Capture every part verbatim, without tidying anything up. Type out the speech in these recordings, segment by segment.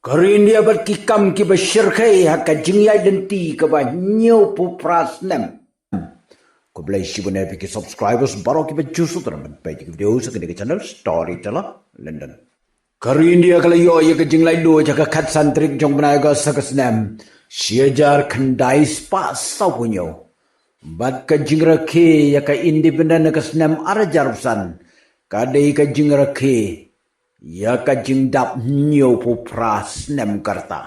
Ka ri India bad ki kam kiba shyrkhei ha ka jingïaid lynti kaba hynñiewphew phra snem. Khublei shibun ïa phi ki subscribers baroh kiba ju sngewthuh ban peit ïa ki video sha kane ka channel Storyteller London. Ka ri India ka la ïoh ïa ka jinglaitluid ha ka khatsan tarik jong u bnai August ha ka snem shi hajar khyndai spah sawphew hynñiew. Bad ka jingrakhe ïa ka independent ha ka snem ar hajar san ka dei ka jingrakhe ïa ka jingdap hynñiewphew phra snem ka rta.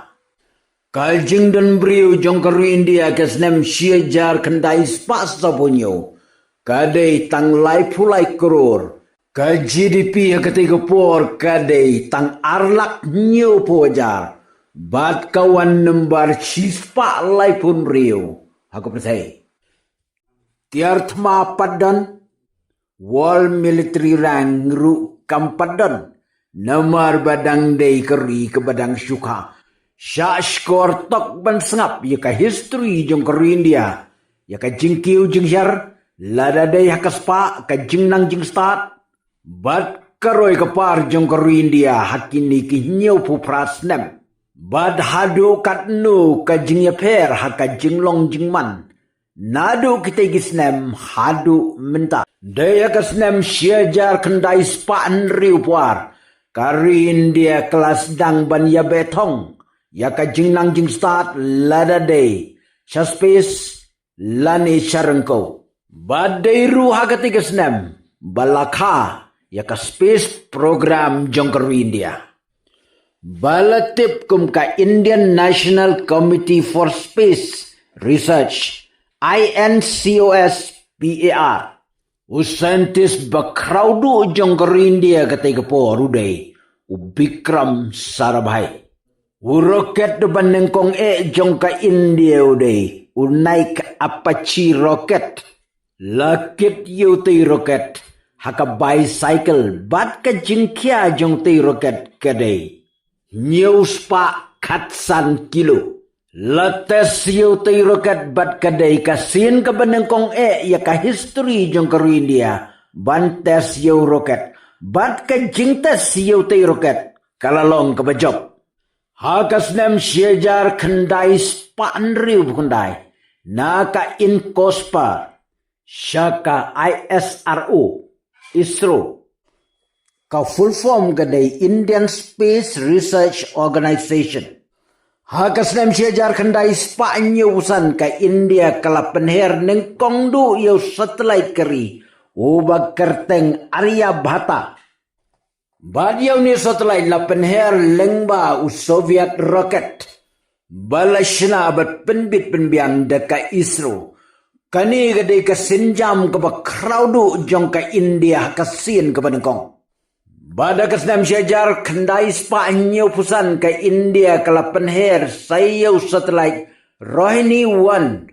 Ka jingdon briew jong ka ri India ka snem shi hajar khyndai spah sawphew hynñiew ka dei tang laiphew lai klur. Ka G D P ha katei ka por ka dei tang ar lak hynñiewphew hajar. Bad ka wan nambar shispah laiphew hynriew ha ka pyrthei. Tiar thma pat don, World Military Rank ruh kam pat don. Namar ba dang dei ka ri kaba dang shu kha. Shah shkor tok ban sngap ïa ka history jong ka ri India, ïa ka jingkiew jinghiar, lada dei ha ka spah, ka jingnang jingstad bad ka roi ka par jong ka ri India ha kine ki hynñiewphew phra snem. Bad haduh katno ka jingïapher ha ka jinglong jingman naduh kitei ki snem haduh mynta. Dei ha ka snem shi hajar khyndai spah hynriewphew ar ka ri India ka la sdang ban ïabeh thong ïa ka jingnang jingstad, lada dei sha space lane sha ryngkew. Bad dei ruh ha katei ka snem ba la kha ïa ka space program jong ka ri India, ba la tip kum ka Indian National Committee for Space Research, I N C O S P A R. U scientist ba khraw duh jong ka ri India katei ka por u dei u Vikram Sarabhai. U rocket ba nyngkong eh jong ka India u dei u Nike Apache rocket. La kit ïa utei u rocket ha ka bicycle bad ka jingkhia jong utei u rocket ka dei hynñiew spah khatsan kilo. La test ïa utei u rocket bad ka dei ka sien kaba nyngkong eh ïa ka history jong ka ri India ban test ïa u rocket. Bad ka jingtest ïa utei u rocket ka la long kaba jop. Ha ka snem shi hajar khyndai spah hynriewphew khyndai na ka INCOSPAR sha ka I S R O, ISRO. Ka full form ka dei Indian Space Research Organisation. Ha ka snem shi hajar khyndai spah hynñiewphew san ka India ka la pynher nyngkong duh ïa u satellite ka ri uba kyrteng Aryabhata. Bad ïa une u satellite la pynher lyngba u Soviet rocket ba la shna bad pynbit pynbiang da ka ISRO. Kane ka dei ka sienjam kaba khraw duh jong ka India ha ka sien kaba nyngkong. Bad ha ka snem shi hajar khyndai spah hynñiewphew san ka India ka la pynher sa ïa u satellite Rohini one.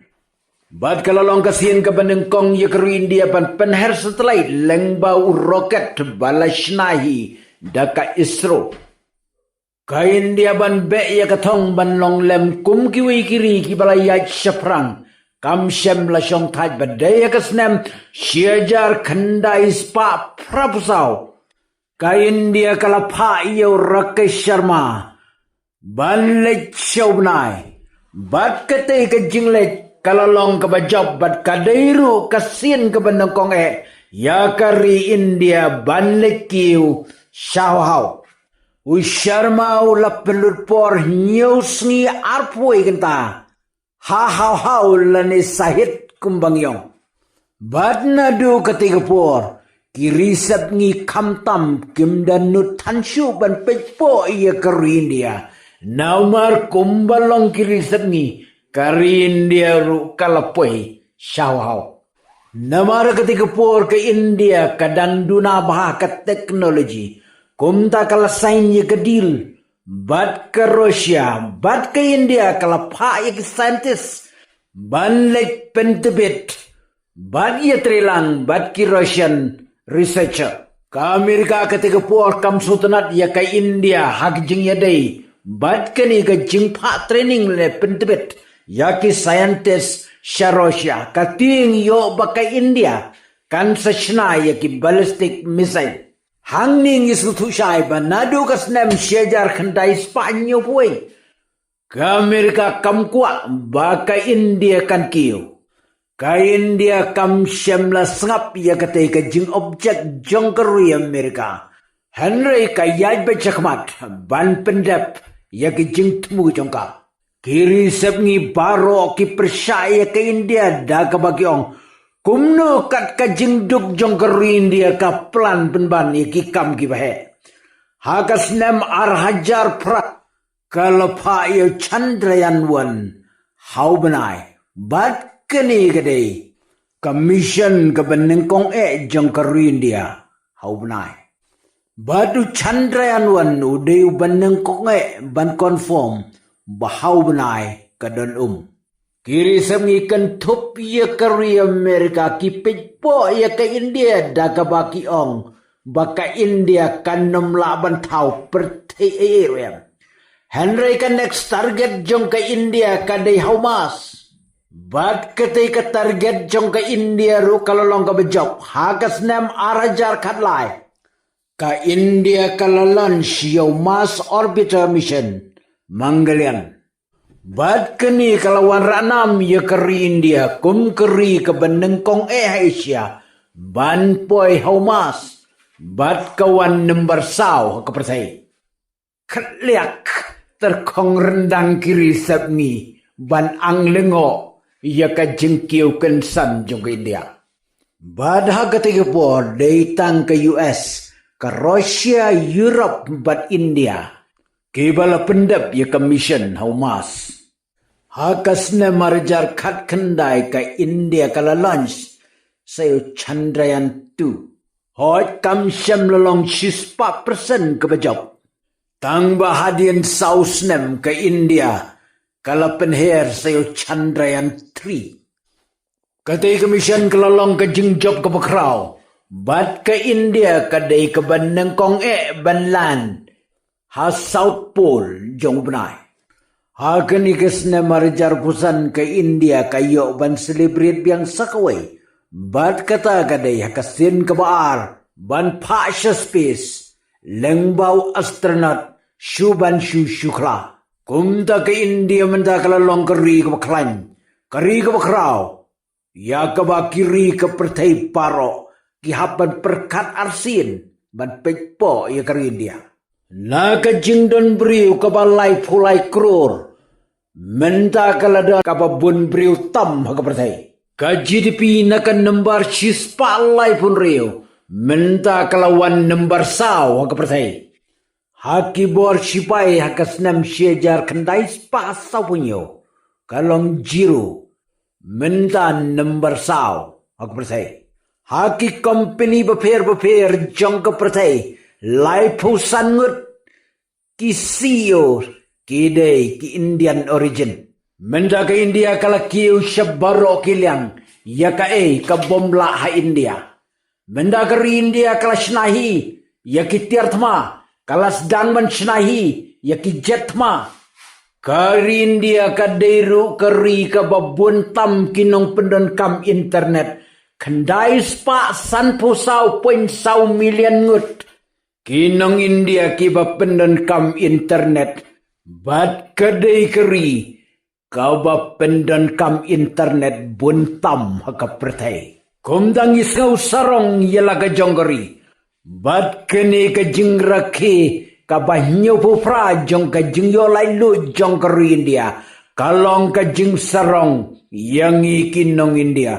Bad ka la long ka sien kaba nyngkong ïa ka ri India ban pynher satellite lyngba u rocket ba la shna hi da ka ISRO. Ka India ban beh ïa ka thong ban long lem kum kiwei ki ri kiba la ïaid shaphrang kam shym la shongthait. Bad dei ha ka snem shi hajar khyndai spah phraphew saw ka India ka la phah ïa u Rakesh Sharma ban leit sha u bnai. Bad katei ka jingleit ka la long kaba jop bad ka dei ruh ka sien kaba nyngkong eh ïa ka ri India ban leit kiew sha hawhaw. U Sharma u la pynlut por hynñiew sngi arphew wei kynta ha hawhaw lane sahit kumba ngi ong. Bad naduh katei ka por ki ri sepngi khamtam kim da nud than shuh ban peit poh ïa ka ri India. Namar kumba long ki ri sepngi ka ri India ruh ka la poi sha hawhaw. Namar katei ka por ka India ka dang duna bha ka technology. Kumta ka la sign ïa ka deal bad ka Russia bad ka India ka la phah ïa ki scientist ban leit pyntbit bad ïatreilang bad ki Russian researcher. Ka America katei ka por kam sngewtynnat ïa ka India ha ka jingïadei bad kane ka jingphah training lane pyntbit ïa ki scientist sha Russia. Ka tieng ïoh ba ka India kan sa shna ïa ki ballistic missile. Hangne ngi sngewthuh shai ba naduh ka snem shi hajar khyndai spah hynñiew phew wei, ka Amerika kam kwah ba ka India kan kiew. Ka India kam shym la sngap ïa katei ka jingobject jong ka ri Amerika. Hynrei ka ïaid beit shakhmat ban pyndep ïa ki jingthmu jong ka. Ki ri sepngi baroh ki pyrshah ïa ka India da kaba ki ong, kumno kat ka jingduk jong ka ri India ka plan pynban ïa ki kam kiba heh. Ha ka snem ar hajar phra ka la phah ïa u Chandrayaan wan ha u bnai. Bad kane ka dei ka mission kaba nyngkong eh jong ka ri India ha u bnai. Bad u Chandrayaan wan u dei uba nyngkong eh ban confirm ba ha u bnai ka don um. Ki ri sepngi kynthup ïa ka ri Amerika ki peit poh ïa ka India da kaba ki ong ba ka India kan ym lah ban thaw pyrthei ei ei ruh em. Hynrei ka next target jong ka India ka dei ha u Mars. Bad katei ka target jong ka India ruh ka la long kaba jop ha ka snem ar hajar khatlai. Ka India ka la launch ïa u Mars Orbiter Mission, Mangalyaan. Bad kane ka la wanrah nam ïa ka ri India kum ka ri kaba nyngkong eh ha Asia ban poi ha u Mars. Bad ka wan number saw ha ka pyrthei. Khlek tyrkhong ryndang ki ri sepngi ban ang lyngngoh ïa ka jingkiew kynsan jong ka India. Bad ha katei ka por dei tang ka U S, ka Russia, Europe bad India kiba la pyndep ïa ka mission ha u Mars. Ha ka snem ar hajar khatkhyndai ka India ka la launch sa ïa u Chandrayaan two. Hooid kam shym la long shispah percent kaba jop. Tang ba hadien saw snem ka India ka la pynher sa ïa u Chandrayaan three. Katei ka mission ka la long ka jingjop kaba khraw. Bad ka India ka dei kaba nyngkong eh ban land ha South Pole jong u bnai. Ha kane ka snem ar hajar phew san ka India ka ïoh ban celebrate biang sa kawei. Bad kata ka dei ha ka sien kaba ar ban phah sha space lyngba u astronaut Shubhanshu Shukla. Kumta ka India mynta ka la long ka ri kaba khlaiñ, ka ri kaba khraw, ïa kaba ki ri ka pyrthei baroh ki hap ban pyrkhat arsien ban peit poh ïa ka ri India. Na ka jingdon briew kaba laiphew lai klur, mynta ka la don kaba bun briew tam ha ka pyrthei. Ka G D P na ka number shispah laiphew hynriew, mynta ka la wan number saw ha ka pyrthei. Ha ki bor shipai ha ka snem shi hajar khyndai spah sawphew hynñiew ka long zero, mynta number saw ha ka pyrthei. Ha ki company bapher bapher jong ka pyrthei, laiphew san ngut ki C E O ki dei ki Indian origin. Mynta ka India ka la kiew sha baroh ki liang ïa kaei ka bym lah ha India. Mynta ka ri India ka la shna hi ïa ki tiar thma, ka la sdang ban shna hi ïa ki jet thma. Ka ri India ka dei ruh ka ri kaba bun tam ki nongpyndonkam internet, khyndai spah sanphew saw point saw million ngut. Ki nong India kiba pyndonkam internet, bad ka dei ka ri kaba pyndonkam internet bun tam ha ka pyrthei. Kumta ngi sngew sarong ïa la ka jong ka ri. Bad kane ka jingrakhe kaba hynñiewphew phra jong ka jingïoh laitluid jong ka ri India ka long ka jingsarong ïa ngi ki nong India.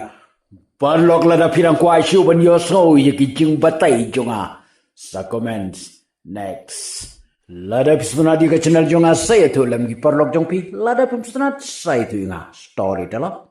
Paralok, lada phi dang kwah shuh ban ïohsngew ïa ki jingbatai jong nga, sa comments. Next. Lada phi sngewtynnat ïa ka channel jong nga, sa ïathuh lem ki paralok jong phi. Lada phim sngewtynnat, sa ïathuh ïa nga. Storyteller.